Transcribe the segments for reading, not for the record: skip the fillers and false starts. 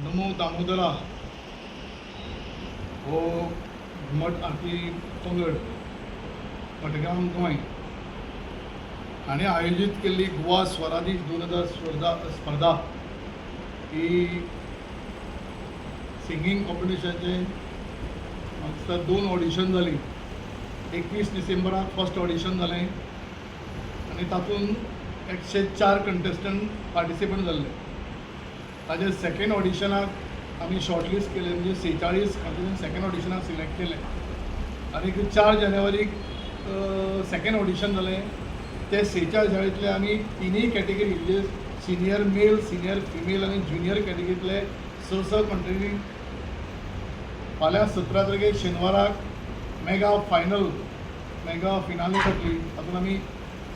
नमो दामोदरा हो घुमट आरती पंगड, मडगांव, गोंय हाणें आयोजीत केल्ली गोवा स्वरादीश 2000 स्पर्धा स्पर्धा ही सिंगींग कॉम्पिटिशनाचें म्हाका दिसता दोन ऑडिशन जालीं. 21 डिसेंबराक फर्स्ट ऑडिशन जालें आनी तातूंत 104 कंटेस्टंट पार्टिसिपंट जाल्ले. ताजे सेकेंड ऑडिशनाक आमी शॉर्टलिस्ट केले, म्हणजे 46 हातूंत सेकेंड ऑडिशनाक सिलेक्ट केले आनी 4 जानेवारीक सेकेंड ऑडिशन जालें. ते 46 शाळेंतले आमी तिनूय कॅटेगरी, म्हणजे सिनियर मेल, सिनियर फिमेल आनी ज्युनियर कॅटेगरींतले स स कंटेस्टंट. फाल्यां 17 तारखेक शेनवाराक मेगा फायनल, मेगा फिनाले जातली. तातूंत आमी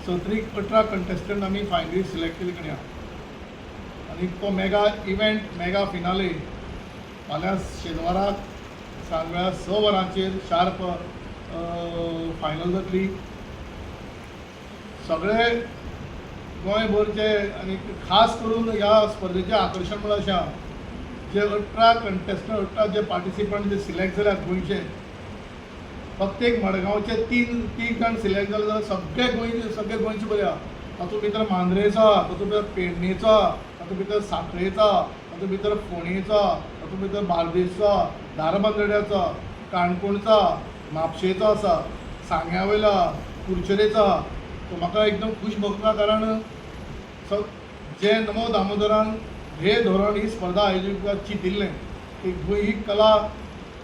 सतरीक 18 कंटेस्टंट आमी फायनली सिलेक्ट केल्ले कडेन आहा आनी तो मेगा इव्हेंट, मेगा फिनाले फाल्यां शेनवाराक सांजवेळा 6 वरांचेर शार्प फायनल जातली. सगळे गोंयभरचे आनी खास करून ह्या स्पर्धेचें आकर्शण म्हळ्यार अशें आहा, जे 18 कंटेस्टंट, 18 जे पार्टिसिपंट जे सिलेक्ट जाल्यात गोंयचे, फक्त एक मडगांवचे तीन तीग जाण सिलेक्ट जाले जाल्यार सगळे गोंयचे, सगळे गोंयचे बरे आहा. तातूंत भितर मांद्रेचो आहा, तातूंत भितर पेडणेचो आहा, तातूंत भितर साखळेचो आहा, तातूंत भितर फोंडेचो आहा, तातूंत भितर बार्देसचो आहा, धारबांदोड्याचो आहा, काणकोणचो आहा, म्हापशेचो आसा, सांग्या वयलो आहा, कुडचरेचो आहा. सो म्हाका एकदम खूश भोगता, कारण जे नमो दामोदरान हे धोरण ही स्पर्धा आयोजीत चिंतिल्लें की गोंय ही कला,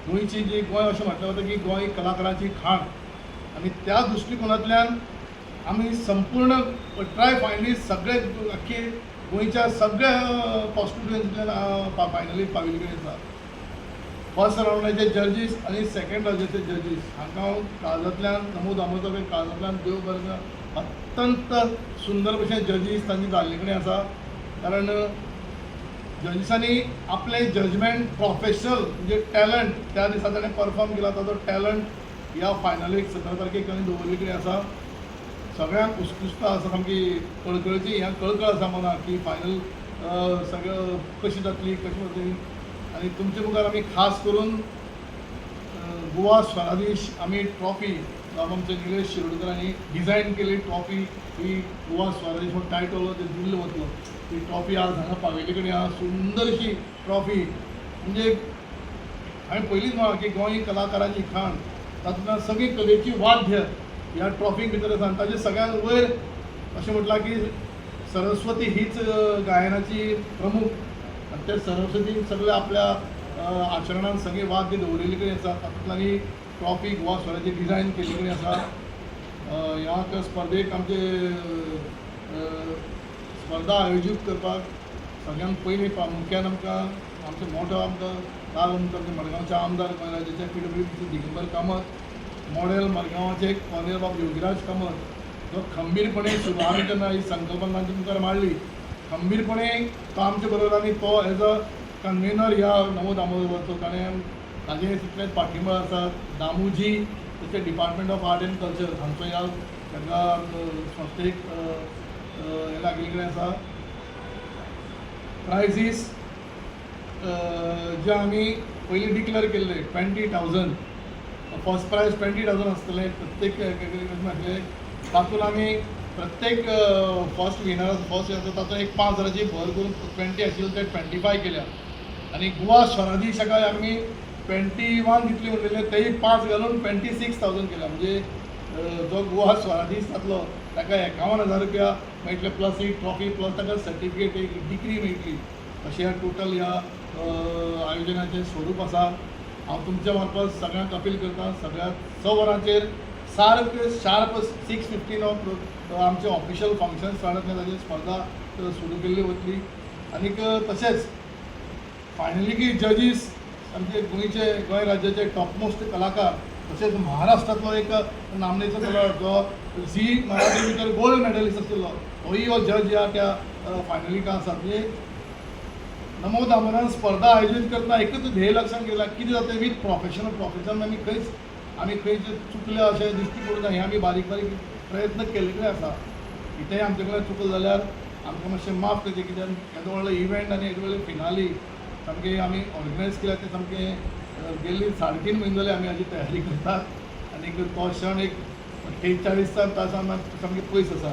गोंयची जी, गोंय अशें म्हटलें वता की गोंय ही कलाकारांची खाण आनी त्या दृश्टिकोनांतल्यान आमी संपूर्ण 18 फायनलिस्ट सगळे अख्खी गोंयच्या सगळ्या कॉन्स्टिट्युएन्सींतल्यान फायनलीक पाविल्ले कडेन आसा. फर्स्ट रावंडाचे जजीस आनी सेकंड रावंडाचे जजीस हांकां हांव काळजांतल्यान, नमो दामोदर काळजांतल्यान देव बरें करूं. अत्यंत सुंदर भशेन जजीस तांची जाल्ले कडेन आसा, कारण जजीसांनी आपलें जजमेंट प्रोफेशनल, म्हणजे टॅलंट त्या दिसा ताणें परफॉर्म केला, ताजो टॅलंट ह्या फायनलीक 17 तारखेक ताणें दवरिल्ले कडेन आसा. सगळ्यांक उत्सुकता आसा, सामकी कळकळची ह्या कळकळ आसा मनाक की फायनल सगळं कशी जातली, कशी जातली. आनी तुमचे मुखार आमी खास करून गोवा स्वराधीश आमी ट्रॉफी, आमचे निलेश शिरोडकर हांणी डिझायन केल्ली ट्रॉफी ही, गोवा स्वराधीश म्हूण टायटल ते दिल्लो वतलो. ही ट्रॉफी आज हांगा पावयल्ले कडेन आहा. सुंदरशी ट्रॉफी. म्हणजे हांवें पयलींच म्हळां की गोंय ही कलाकारांची खाण. तातूंतल्यान सगळी कलेची वाद्य ह्या ट्रॉफीक भितर आसा आनी ताजे सगळ्यांत वयर अशें म्हटलां की सरस्वती हीच गायनाची प्रमुख आनी त्या सरस्वतीन सगळे आपल्या आचरणान सगळीं वाद्य दवरिल्ले कडेन आसा. तातूंतल्यान ही ट्रॉफी गोवा स्वराची डिझायन केल्ली कडेन आसा. ह्या स्पर्धेक आमचे स्पर्धा आयोजीत करपाक सगळ्यांत पयलीं प्रामुख्यान आमकां आमचो मोठो आमकां काल आमचे मडगांवचे आमदार, गोंय राज्याचे पीडब्ल्यूडीचे दिगंबर कामत, मॉडेल मडगांवाचे कॉर्नेल बाब योगीराज कामत, जो खंबीरपणे सुरू आमी जेन्ना ही संकल्पना तांच्या मुखार मांडली, खंबीरपणे तो आमचे बरोबर आनी तो एज अ कन्वेनर ह्या नमो दामोदराचो ताणें ताजें तितलेंच पाठिंबो आसा. दामूजी तशें department of art and culture हांचो ह्या तांकां संस्थेक हें लागिल्ले कडेन आसा. प्रायझीस जे आमी पयलीं डिक्लेअर केल्ले, 20,000 फर्स्ट प्रायज, 20,000 आसतलें प्रत्येक कॅटेगरी आसलें. तातूंत आमी प्रत्येक फर्स्ट विनर, फर्स्ट आसा तातूंत एक 5 हजाराची भर करून 20 आशिल्ले ते 25 केल्या आनी गोवा स्वराधीश हाका आमी 21 दितली म्हणलेले, तेय पांच घालून 26,000 केल्या. म्हणजे जो गोवा स्वराधीश जातलो ताका 51,000 रुपया मेळटले, प्लस एक ट्रॉफी, प्लस ताका सर्टिफिकेट, एक डिग्री मेळटली. अशें ह्या टोटल ह्या आयोजनाचें स्वरूप आसा. हांव तुमच्या मार्फत सगळ्यांक अपील करता, सगळ्या 6 वरांचेर सारकें शार्प 6:15 आमचें ऑफिशियल फंक्शन स्टार्ट जातलें. ताजी स्पर्धा सुरू केल्ली वतली. आनीक तशेंच फायनली की जजीस आमचे गोंयचे, गोंय राज्याचे टॉपमोस्ट कलाकार, तशेंच महाराष्ट्रांतलो एक नामनेचो कलाकार जो झी मराठी भितर गोल्ड मेडलिस्ट आशिल्लो, होय हो जज ह्या त्या फायनलीक आसा. म्हणजे नमो दामोदरान स्पर्धा आयोजीत करतना एकच ध्येय लक्षात घेतला, कितें जाता वीथ प्रोफेशनल. प्रोफेशनल आमी खंयच चुकले अशें दिश्टी पडूं ना, हें आमी बारीक बारीक प्रयत्न केल्ले कडेन आसा. कितेंय आमचे कडेन चुकलें जाल्यार आमकां मातशें माफ करचें, कित्याक येदो व्हडलो इव्हेंट आनी येदो व्हडली फिनाली. सामकें आमी ऑर्गनायज केल्या तें सामकें गेल्ली 3.5 म्हयने जाले आमी हाजी तयारी करतात आनी तो क्षण एक 48 तासान सामकें पयस आसा.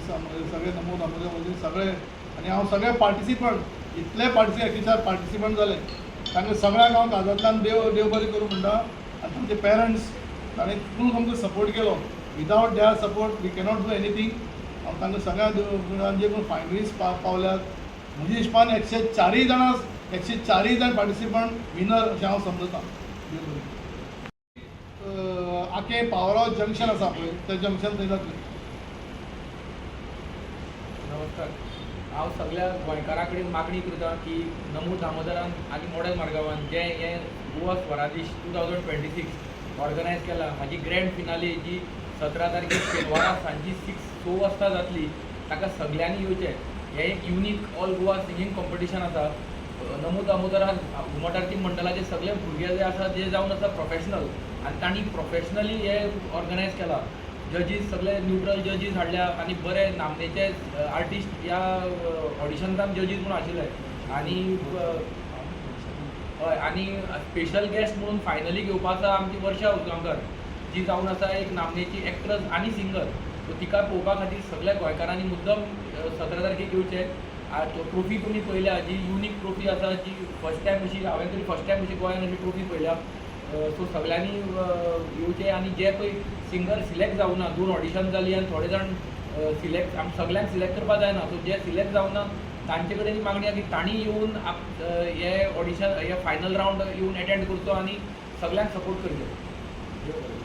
सगळे नमो दामोदर वचून सगळे आनी हांव सगळे पार्टिसिपंट, इतले पार्टिसिपंट, 104 पार्टिसिपंट जाले, तांकां सगळ्यांक हांव काळजांतल्यान देव देव बरें करूं म्हणटा. आनी तांचे पेरंट्स, ताणें फूल आमकां सपोर्ट केलो. Without there support we cannot do anything. हांव तांकां सगळ्या जे कोण फायनलिस्ट पावल्यात, म्हज्या हिशपान 104 जाणां, 104 जाण पार्टिसिपंट विनर अशें हांव समजता. देव बरें करूं. आकें पावर हावस जंक्शन आसा पळय, त्या जंक्शन थंय जातलें. नमस्कार. हांव सगळ्या गोंयकारां कडेन मागणी करता की नमो दामोदरान आनी मॉडेल मार्गावान जें हें गोवा स्वरादेश 2026 ऑर्गनायज केला, हाजी ग्रँड फिनाली जी 17 तारखेर शेनवारा सांजी 6 वाजता जातली, ताका सगल्यांनी येवचें. हें एक unique all Goa singing competition आसा. नमो दामोदरान घुमट आरती मंडळाचे सगळे भुरगे जे आसा, जे जावन आसा प्रोफेशनल आनी तांणी प्रोफेशनली हें ऑर्गनायज केलां. जजीस सगळे न्युट्रल जजीस हाडल्या आनी बरे नामनेचे आर्टिस्ट ह्या ऑडिशन्सान जजीस म्हणून आशिल्ले. आनी हय, आनी स्पेशल गेस्ट म्हणून फायनली घेवपा आसा आमची वर्षा उजगांवकर, जी जावन आसा एक नामनेची एक्ट्रस आनी सिंगर. सो तिका पळोवपा खातीर सगळ्या गोंयकारांनी मुद्दम 17 तारखेक येवचें. ट्रोफी तुमी पळयल्या, जी युनीक ट्रोफी आसा, जी फर्स्ट टायम अशी, हांवें तरी फर्स्ट टायम अशी गोंयान अशी ट्रोफी पळयल्या. सो सगळ्यांनी येवचें. आनी जे पळय सिंगर सिलेक्ट जावना, दोन ऑडिशन जालीं आनी थोडे जाण सिलेक्ट, आमी सगळ्यांक सिलेक्ट करपा जायना. सो जे सिलेक्ट जावना तांचे कडेन मागणी आसा की तांणी येवन हे ऑडिशन, हे फायनल रावंड येवन एटेंड करचो आनी सगळ्यांक सपोर्ट करचो. देव बरें करूं.